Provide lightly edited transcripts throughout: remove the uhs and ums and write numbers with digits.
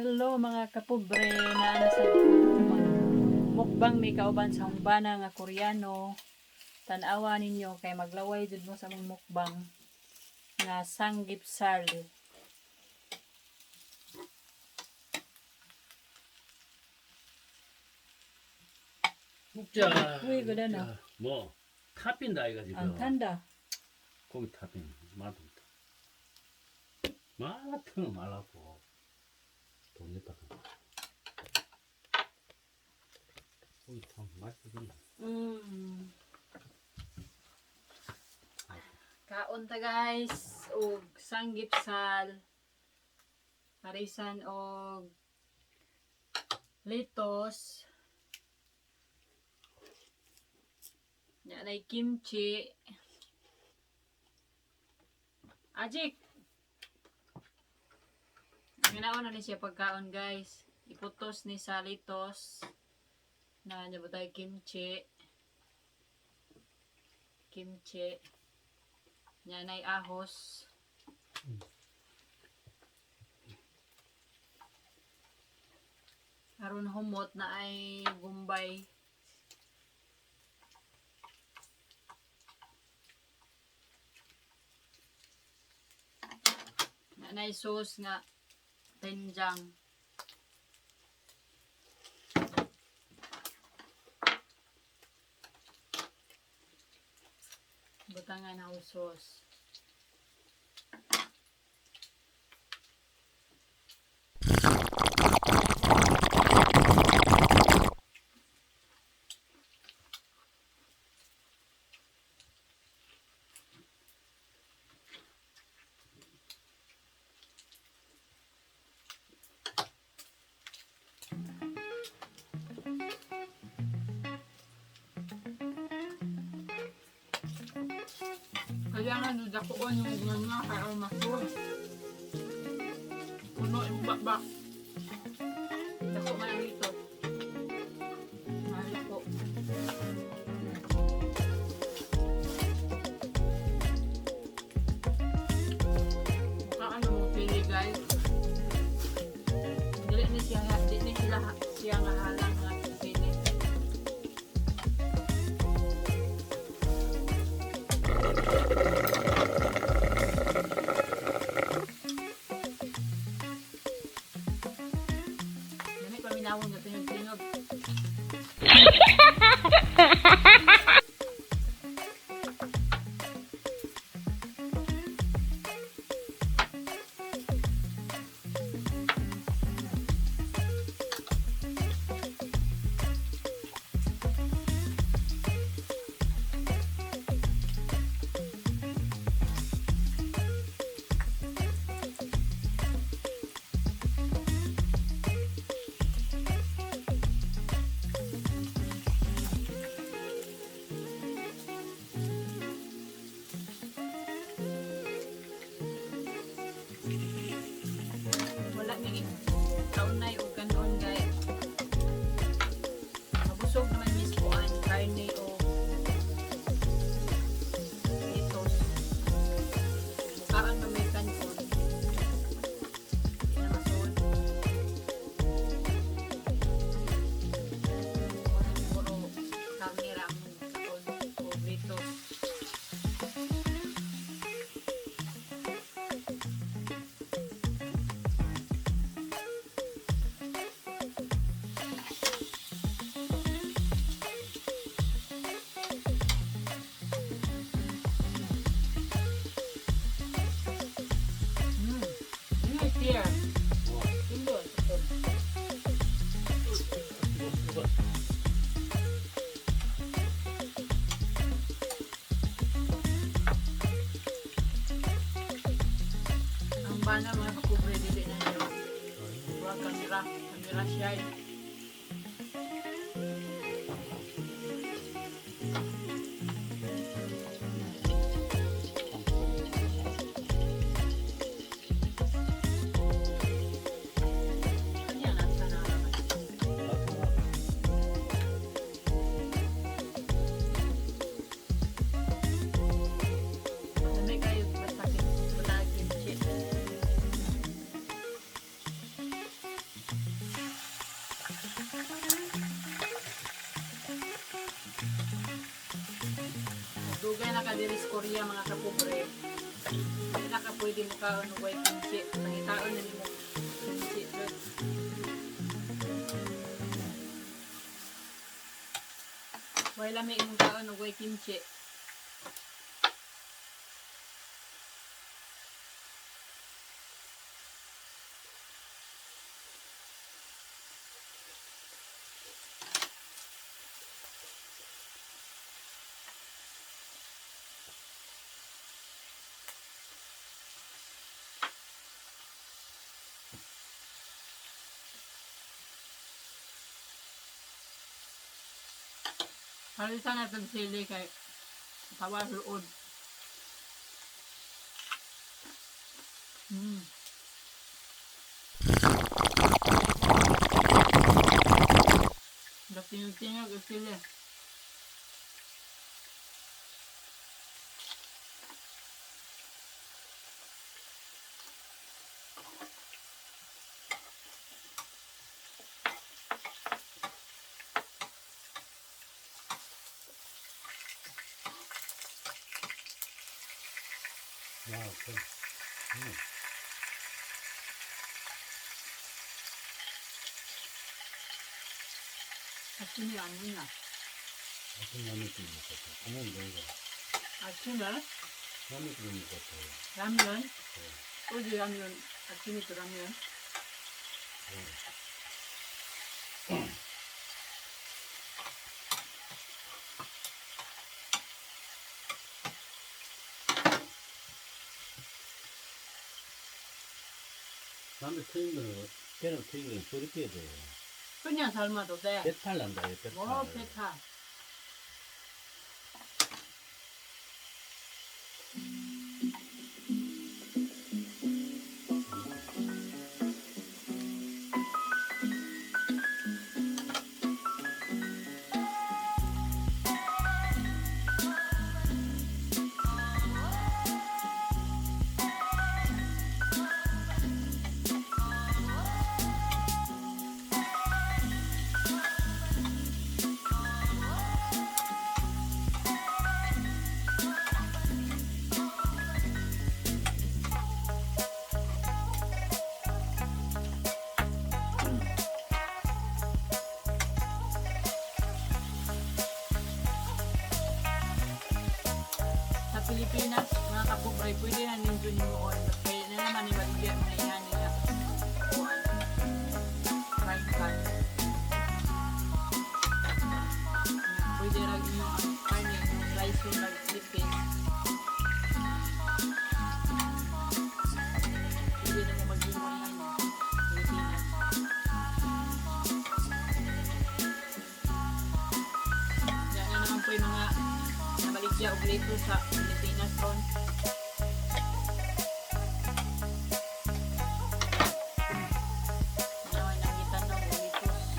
Hello, mga kapobre, naa na sad ko, mukbang mi kauban sa akong bana nga Koreano. Tan-awa ninyo kay maglaway jud mo sa among mukbang nga sanggipsal. 먹자. 왜 그래, 나? 먹자. 뭐 탑인다 아이가 지금. 안 탄다. 고기 탑인 맛없다. 말라트는 말라고. 돈 냈다. 고기 참 맛있겠네. Kaon ta, guys, og sanggipsal. Parisan og litos. Nya nay kimchi. Ajik. Ginawa na ni siya pagkaon, guys. Iputos ni sa litos. Na nya butay kimchi. Kimchi. Nya nay ahos. Aron humot na ay gumbay. Na nay sauce nga tenjang. Butangan na og sauce. Kailangan nyo dakuon yung nga kaya maso. Puno yung bakbak. Dako man ang ito. Mahal po. Mukha ano mo pili, guys. Dili ni siya, di ni sila siya nga halang nga pili. Dami paminawon nga tinog-tinog. Wala ni kaunay og kanon, guys. Mabusog naman mis kuan karne o litos. Mukaan na may kanon. Di na masuod. Mura siguro karne ra among kaon o litos. Here. 뭐 Indot. 이거 이거. Ang bana, mga kapobre, dili na nyo. Huwag kamera. Kamera siya. Kanya nasa na naman. Dami kayo basta basta kimchi. Dugay na ka diri sa Korea, mga kapobre. Hindi na ka pwede mo kaon og way kimchi. Pangitaon na nimo kimchi jud. Way lami imong kaon og way kimchi. Palitan natin sili kay tawa luod. Tingog-tingog ang sili. 야, 그, 아침이 안 됐나? 아침 라면 끓여 먹었어. 어머, 이거. 아침에 라면 끓여 먹었어. 라면? 네. 어제 라면, 아침에 또 라면. 네. 담배 트인 거는, 배를 트인 거는 소리 빼야 돼요. 그냥 삶아도 돼. 배탈 난다, 얘 배탈. 뭐 배탈. Sa Pilipinas, mga kapobre, pwede na ninyo nimuon. Kaya na naman ni Maligya, mga ihan nila. Kuan. Frying pan. Pwede ra inyo ang karne, inyong slice yung nag-flip. Pwede na mo maghimo yan Pilipinas. Yan na naman po yung mga nabaligya og lettuce sa Pilipinas ron. Ano ay nangitan ng lettuce.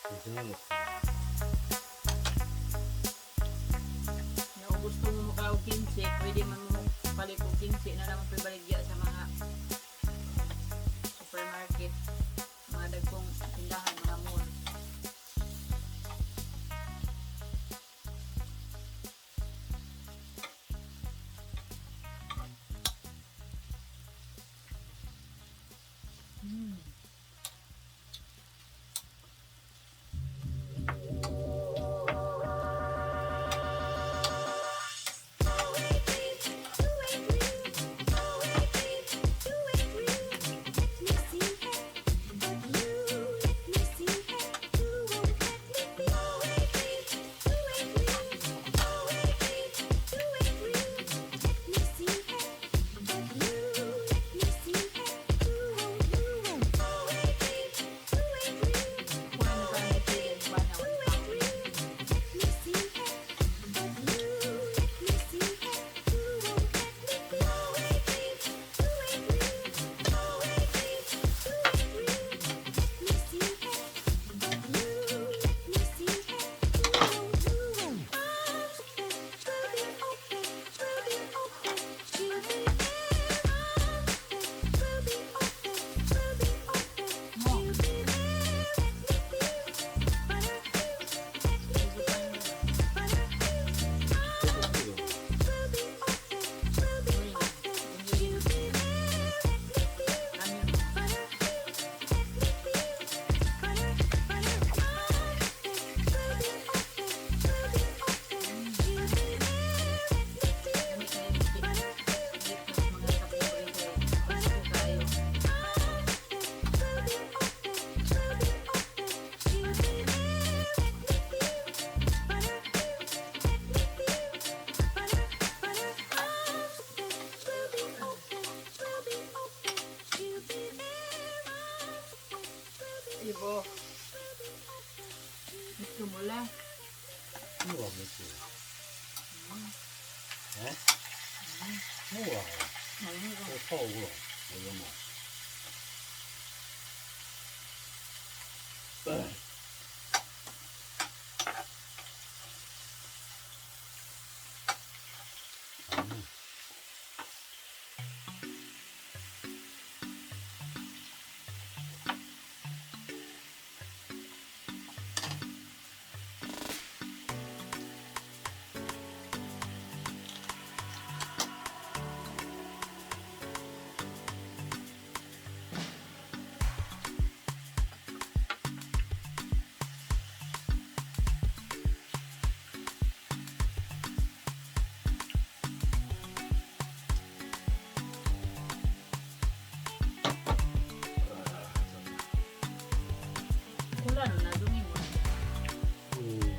이상한 거. Kung gusto mo maka og kimchi, pwede man mo palit og kimchi na naman pwede baligya sa mga supermarket, mga dagkong tindahan, mga mall. 몰래? 뭐가 그랬지? 어? 뭐가? 맛있어. 또 울어. 이거 뭐. 콜라는 나중에 먹어.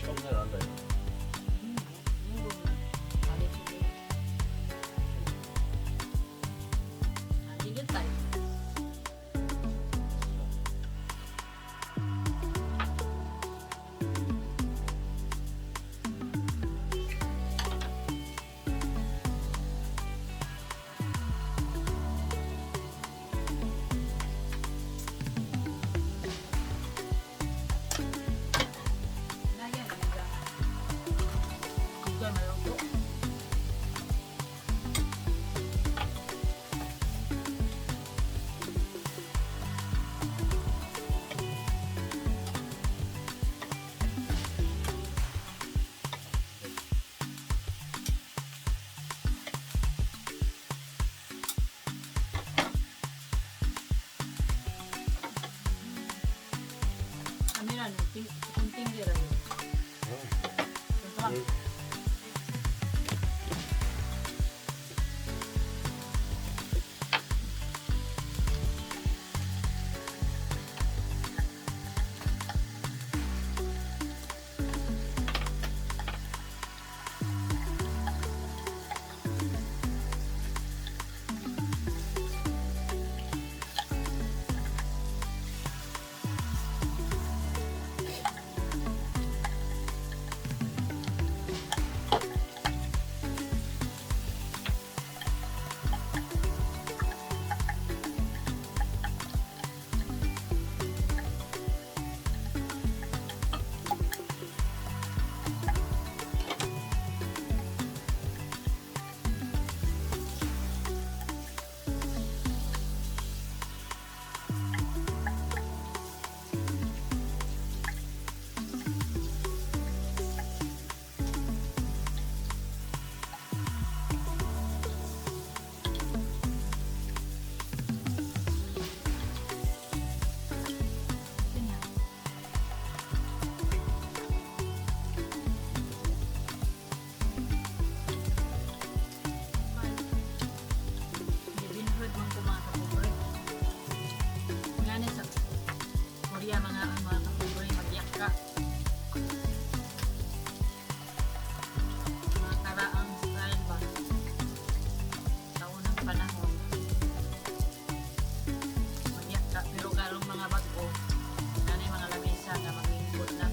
처음 난다. 안 되겠다. 이거. 나야, 이거. 이거 말고. 카메라는 조금 땡겨라. 어. 응. 그냥. Gibinhod man ko mga kapobre. Nga ni sa Korea mga ang mga kapobre magyaka. Mga karaang style ba? Sa unang panahon. Magyaka pero karong mga bag-o nanay mga lamesa nga maglingkod na.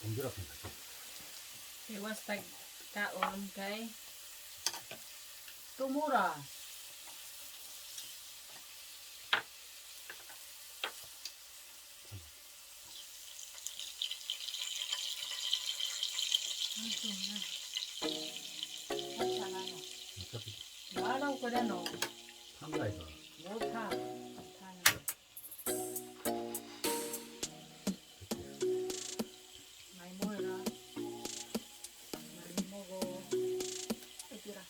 동그랗게 생겼어. Iwas tag kaon kay tumura. 어차피 말하고 그래 너. 탄다 이거. 못하. 타는. 많이 먹어라. 많이 먹어. 애들아.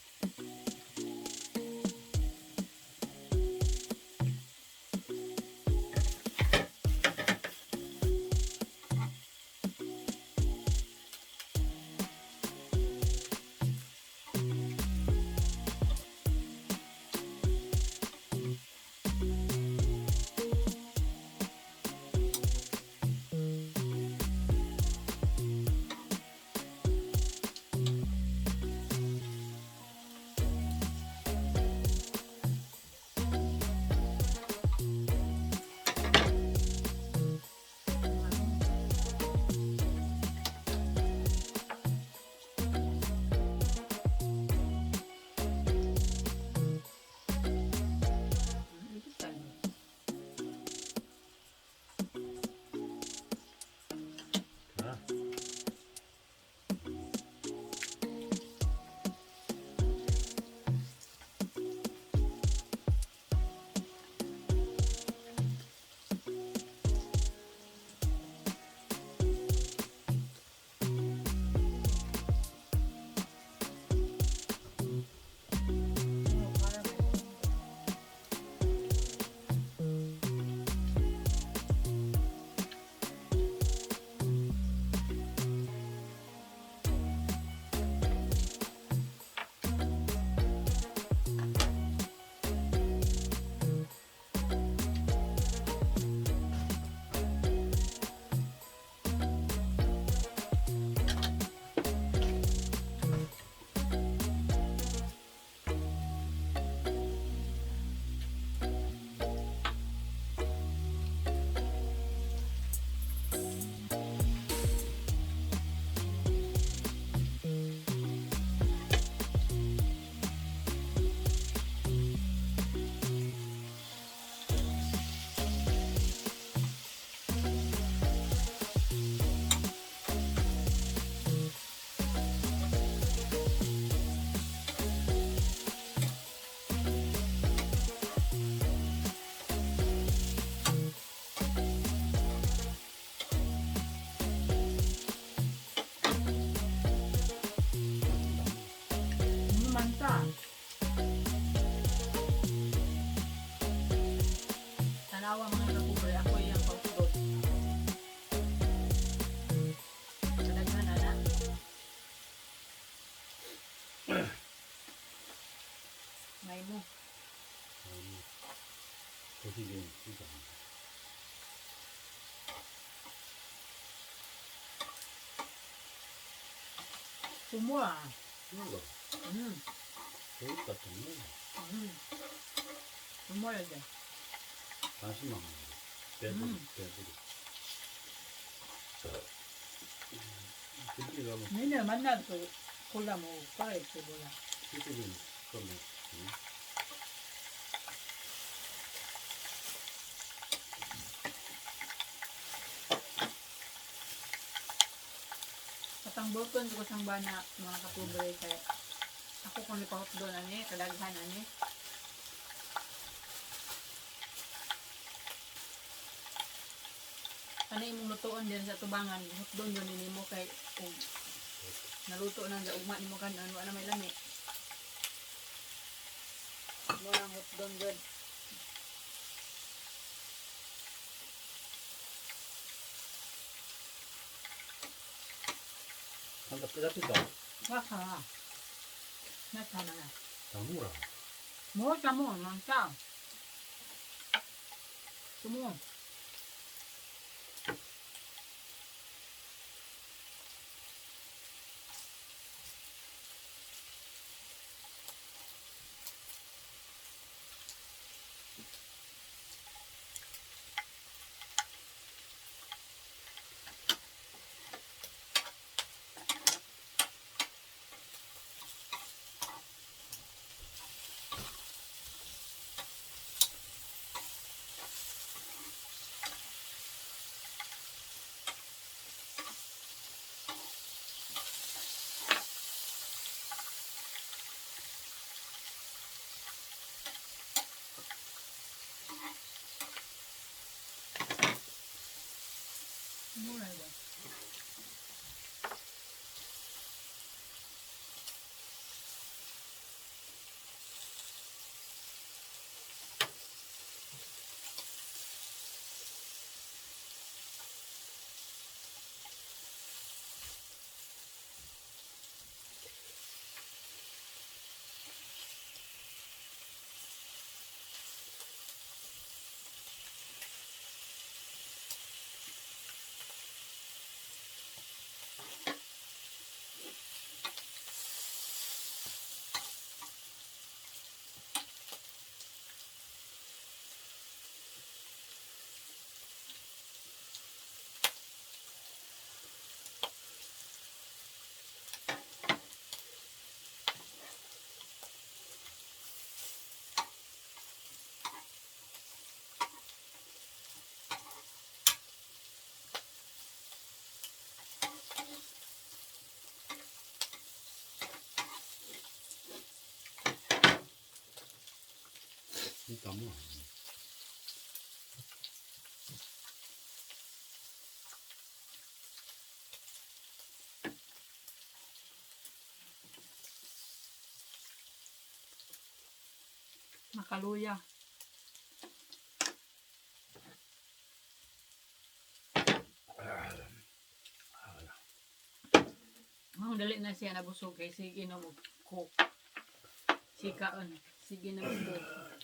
mo. 아니, 거시기는 진짜 안 돼. Sumura. 이거 고기 같은 거 Sumura dyan. 다시마 먹어. 배부리, 배부리. 김치 가면 니네 만나도 골라 먹을까 이렇게 몰라. 김치 좀 응? Patangboton ko sang bana mga kapobre kay ako kung nipahot doon ani, kadaghan ani. Ano imong lutoon din sa tubangan, hotdog yun nimo kay og naluto nang sa ugma nimo kanon wa na may lami. Mo lang hotdog jud. 간다 끄잡힌다. Waka. Nasa na nga. 나무라. Mo sa mo man sa. Sumo. Mura ba? 이 나무. Makaluya. Ang dali na siya nabusog kay sige na mo coke. Sikaon. Sige na mo coke.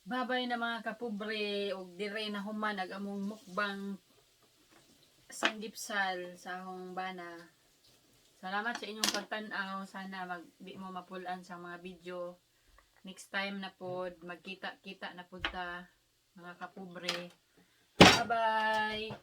Babay na mga kapobre og dire na human ag among mukbang sanggipsal sa akong bana. Salamat sa inyong pagtan-aw. Sana mag di mo mapulan sa mga video. Next time na pod magkita-kita na pod ta mga kapobre. Bye-bye.